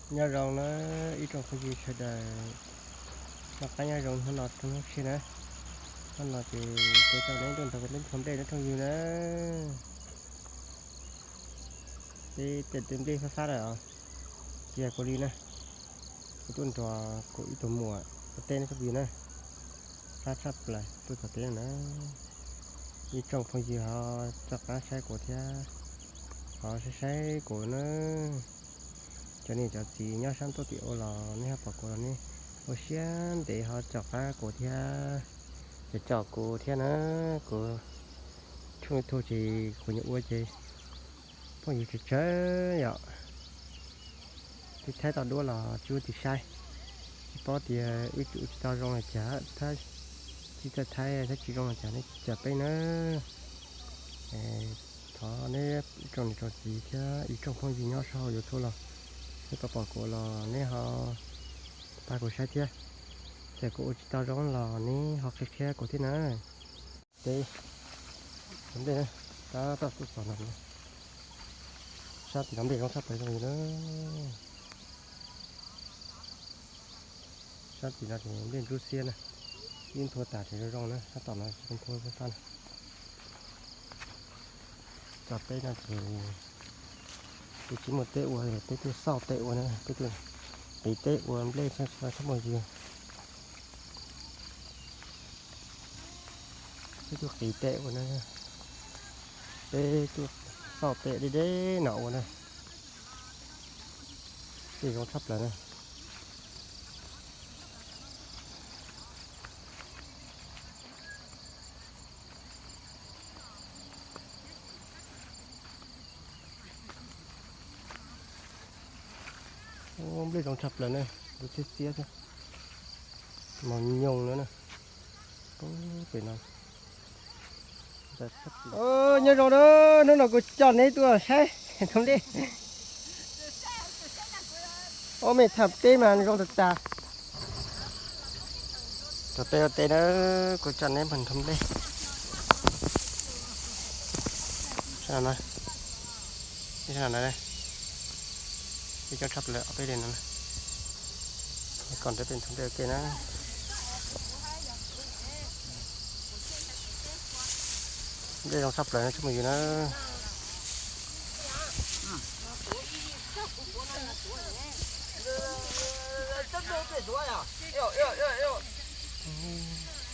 Nyob zoo na ib tsoom phooj ywg sawv daws, noj qab nyob zoo hnub no rau hnub tshiab na. Hnub no ces kuv coj nej tuaj nrog kuv peb nrhiav nplej na tsoom phooj ywg na. Peb tej tw nplej fab fab lawm os, tsis yog kuv li na. Kuv tuaj nrog kuv ib tug muam ua teb na tsoom phooj ywg na. Fab tshaj plaws tuaj txog teb no na. Ib tsoom phooj ywg ho rov qab saib kuv thiab, ho saib saib kuv na. Cov niam cov txiv nyob sab ntuj tim ub los nej ho pom kuv los nej ua siab ntev ho rov qab kuv thiab, cov coj kuv thiab na. Kuv tshooj YouTube ces kuv nyuam ua ces phooj ywg tsawg tsawg yom. Twb thaij tau duab los tsis muaj tus saib, tsis paub tias wb tsis ua tsis tau zoo li cas, thaij tsis txawj thaij, thaij tsis zoo li cas nej cawm peb na. Thov nej tsoom niam tsoom txiv thiab ib tsoom phooj ywg nyob saum YouTube los nej pom pom kuv los nej ho pab kuv saib thiab. Txawm kuv ua tsis tau zoo los neb ho qhia qhia kuv thiab na. Teb nplej na, tab tom tuaj txog no, sab tim no nplej zoo tshaj plaws zoo li na. Sab tim no ces nplej ntsuab xiab na, ib nthua tas ces zoo zoo na, sab tom no tsis nthua fab fab na. Cov peb no ces peb tsis muaj teb ua, peb tuaj xauj teb ua na, peb tuaj qiv teb ua nplej tshaj tshaj muaj ywg. Peb tuaj qiv teb ua na, peb tuaj xauj teb deb deb no ua na. Tej zoo tshaj plaws na. Nplej zoo tshaj plaws na, ntsuab xiab xiab thiab, mos nyoos no na. Pem no. Nyob zoo na, hnub no kuv coj neb tuaj saib thoob nplej. Ob me tham teb mas zoo tas tas. Rau peb ua teb na, kuv coj neb mus thoob nplej. Sab no na, sab no na, peb coob tshaj plaws ob peb li no. Kom nrog peb thoob nplej ua ke na. Nplej zoo tshaj plaws no tsoom phooj ywg na.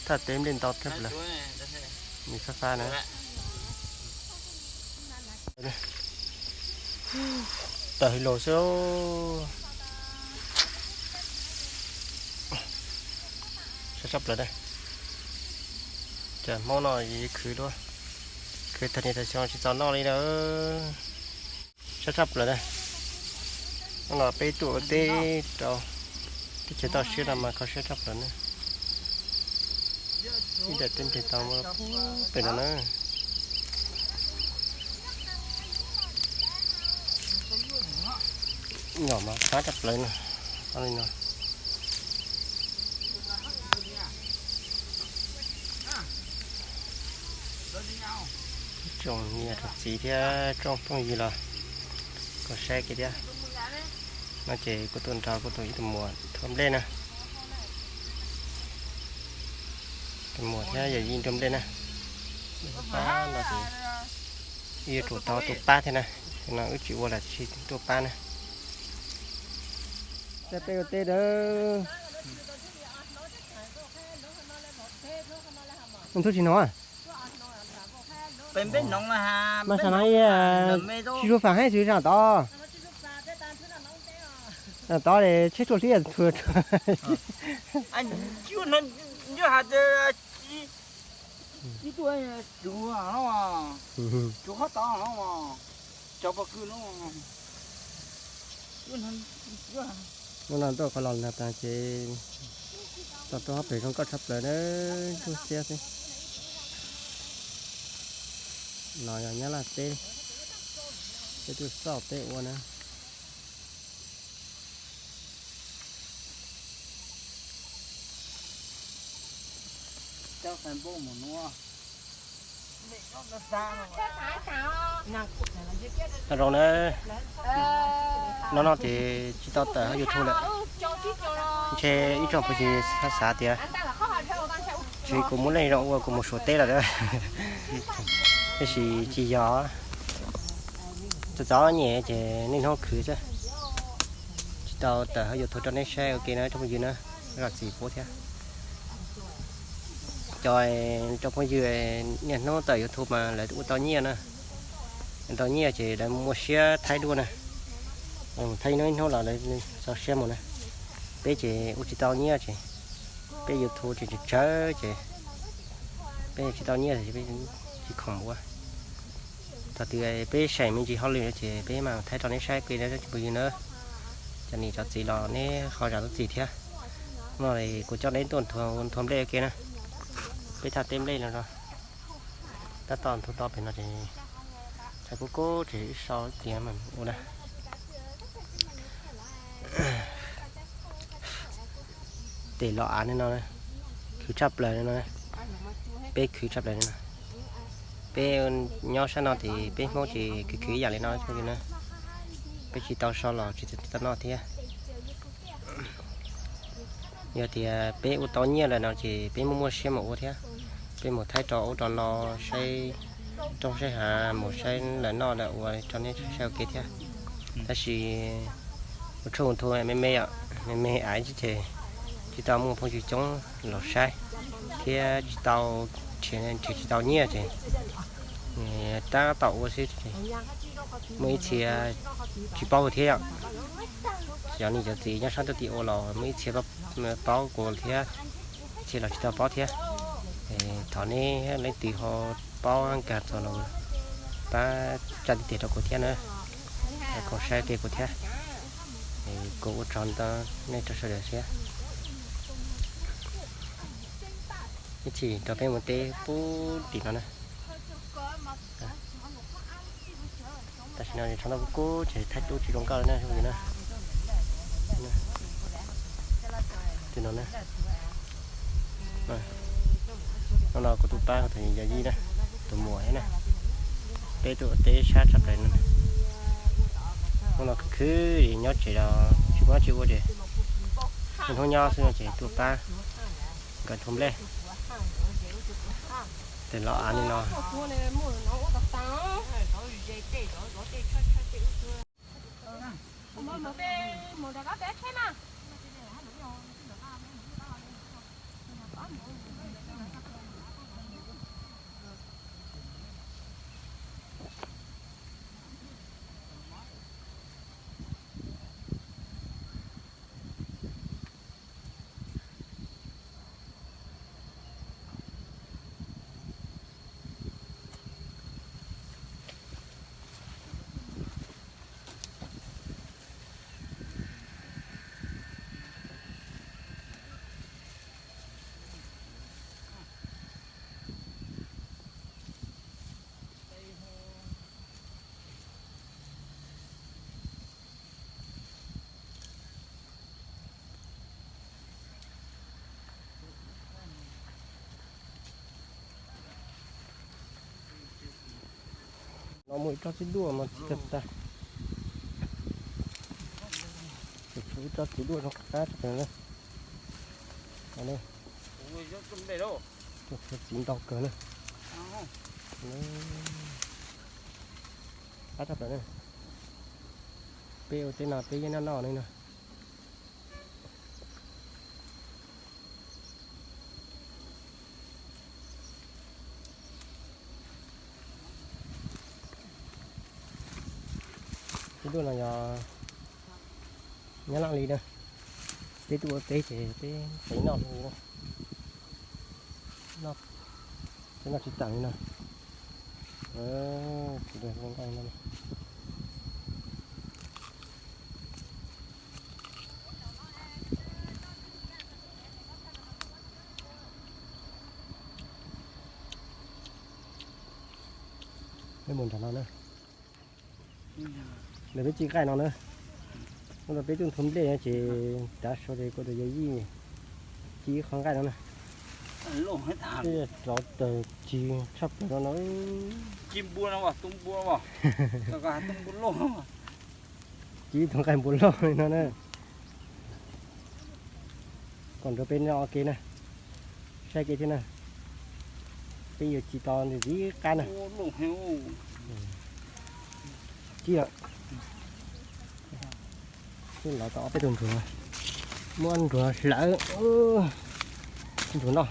Tham teb nplej ntau tshaj plaws, nws fab fab na. Tawm hais los xwb. Sab tshaj plaws na. Cov Hmoob no khwv dua, khwv tag niaj tag xyoo tsis txaus noj li na. Sab tshaj plaws na. Hnub no peb tuaj ua teb rau teb chaws toj siab no mas kho siab tshaj plaws na. Ib daim teb nplej tau pem no na. Nyom mas fab tshaj plaws na. Li no. Tsoom niam tsoom txiv thiab tsoom phooj ywg los kom saib kiag thiab. No ces kuv tuaj nrog kuv tus ib tug muam thoob nplej na. Tus muam thiab yawm yij thoob nplej na. Pab no ces yuav tsum tau tus pab thiab na. No wb tsis ua los tsis tuaj pab na. Peb ua teb dawb. Ntxhub tsis hnov. Mas saum no tsis zuag fam heev xwb, saum tod. Saum tod tsheb tuaj hliab. Hnub no tuaj qhov los nag tas ces tau rau pem zoo nkauj tshaj plaws na, ntsuab xiab xwb. No yog Nyab Laj teb, peb tuaj xauj teb ua na. Nyob zoo na, no no ces tsis tau tawm hauv YouTube lawm. Ntshe ib tsoom phooj ywg xav xav tias tsis kuv muaj neej zoo ua kuv mus Suav teb lawm. Tab sis tsis yog, txom txom nyem ces niaj hnub khwv xwb. Tsis tau tawm hauv YouTube rau nej saib ua ke na tsoom phooj ywg na, zam txim pub thiab. Cov tsoom phooj ywg niaj hnub tawm YouTube mas lawv ua tau nyiaj na. Ua tau nyiaj ces lawv muaj siab thaij dua na. Thaij ib hnub ib hnub los lawv txaus siab mus na. Peb ces ua tsis tau nyiaj ces peb YouTube ces tsawg tsawg ces peb tsis tau nyiaj ces peb tsis khoom ua. Thaum twg peb seem me ntsis hauj lwm ces peb mam thaij rau nej saib ke na tsoom phooj ywg na. Cov niam cov txiv los neb ho zam lub txim thiab. No kuv coj neb tuaj nthua nplej ua ke na. Peb thaj teb nplej no, tab tom nthua tau pem no ces thaij kub kub ces ib sau tias ua na. Tes los av li no, khwv tshaj plaws li no, peb khwv tshaj plaws li no. Peb nyob sab no ces peb Hmoob ces khwv khwv ib yam li no na. Peb tsis tau so los tsis tau noj thiab. Yog tias peb ua tau nyiaj lawm no ces peb muaj muaj siab mus ua thiab. Peb mus thaij rau ub rau no, saib roob saib hav, mus saib lawv noj lawv ua rau nej saib ua ke thiab. Tab sis ua tshuaj ua nthu me me yom, me me av ces tsis tau muaj phooj ywg coob los saib thiab tsis tau, nrhiav tsis tau nyiaj ces tab tom ua xwb. Muaj ib txhia tsis paub thiab yom. Cov niam cov txiv nyob sab tuaj tim ua los muaj ib txhia paub kuv thiab, ib txhia los tsis tau paub thiab. Thov nej leej twg ho paub nkag txog los pab tsa tiv tes rau kuv thiab na, kom saib ke kuv thiab. Kuv ua tsaug ntau nej rau sawv daws thiab. Ib chim rau peb mus teb pub tim no na. Tam sim no tshov noj kub kub ces thaij dub tsis zoo nkauj li na. Tim no na, no no kuv tus pab tus yawm yij na, tus muam thiab na. Peb tuaj ua teb sab tshaj plaws no. Hnub no khwv khwv nyob tsev los tsis muaj dab tsi ua ces hnub nyob xwb no ces tuaj pab nkawd nthua nplej. Tes los av li no. No muaj ib tsob txiv duaj mas txiv tag tag. Tshuav ib tsob txiv duaj zoo qab tshaj plaws na. Txiv ntau kawg na. Qab tshaj plaws na. Peb ua teb no peb yeej noj noj li no. Txiv duaj no yog nyob laj li na. Peb tuaj ua teb ces peb xav noj li na. Peb noj tsis tag li no. Txiv duaj zoo nkauj li no. Peb mus nram no na. Lawv peb tsis nqaij no na. Hnub no peb tuaj nthua nplej no ces tav su ces kuv tus yawm yij ci ib qho nqaij no na. Loj heev. Tej cov tawg ci tshaj plaws no no. Ci npua no, tu npua no, tu npua loj. Ci tus nqaij npua loj li no na. Kom nrog peb noj ua ke na, saib kev thiab na. Peb yuav ci tau ntxiv qab na. Ci lawm. Twb lawv tau ob peb tug ntsuag, muab ntsuag hlawv, ntsuag noj.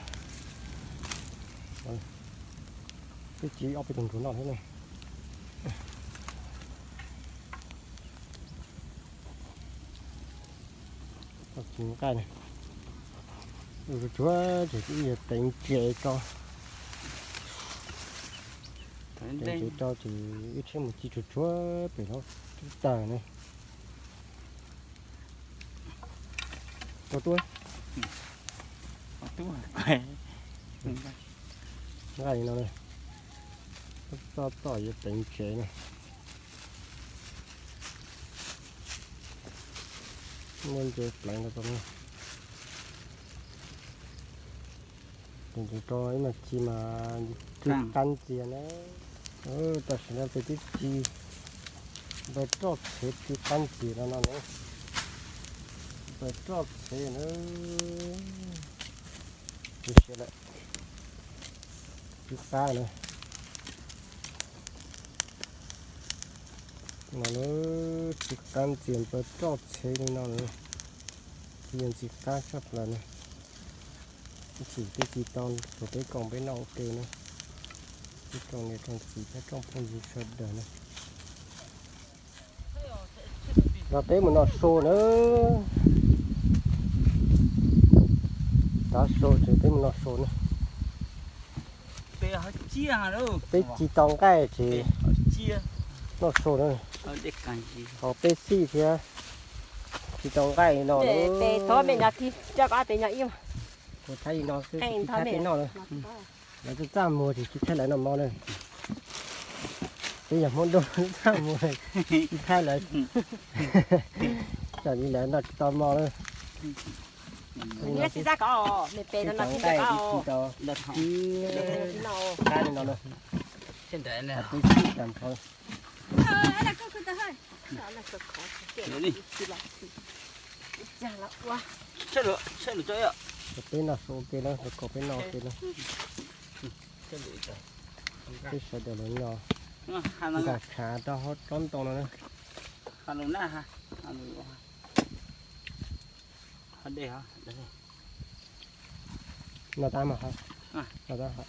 Twb ci ob peb tug ntsuag noj thiab ne. Tau ci nqaij na. Tsuag tsuag ces wb yuav teev tsev tso. Teev tsev tso ces wb tshiab mus ci tsuag tsuag pem lub tawg ne. Tau tuaj. Nqaij li no, txoj txoj yuav teev tsev na. Muaj ntses pleev rau tod na. Ntses rau ib mas ci mas ci qab ntxias na. Tam sim no peb twb ci npawg Roj Txhev ci qab ntxias no no na. Npawg Roj Txhev na. Ci siav lawm. Ci qab na. No na, ci qab ntxias npawg Roj Txhev li no na. Ci yog ntxim qab tshaj plaws na. Ib chim peb ci tau tsuav peb koom peb noj ua ke na. Ib tsoom niam tsoom txiv thiab tsoom phooj ywg sawv daws na. Nrog peb mus noj su na. Tav su ces peb mus noj su na. Peb ci tau nqaij ces noj su na. Ho peb xij thiab, ci tau nqaij no. Kuv thaij li no xwb, tsis thaij peb noj na. Lawv txaj txaj muag ces tsis thaij lawv noj mov na. Peb yog Hmoob Ntuj txaj muag, tsis thaij lawv, tsam li lawv noj tsis tau mov na. Peb ci tau nqaij, peb ci tau, peb ci qab li no na. Peb xij tag nrho. Peb noj su ua ke na, kom peb noj ua ke na. Peb sawv daws los noj, nkag tshav rau hauv tsob ntoo no na. Noj tab mas, noj tab.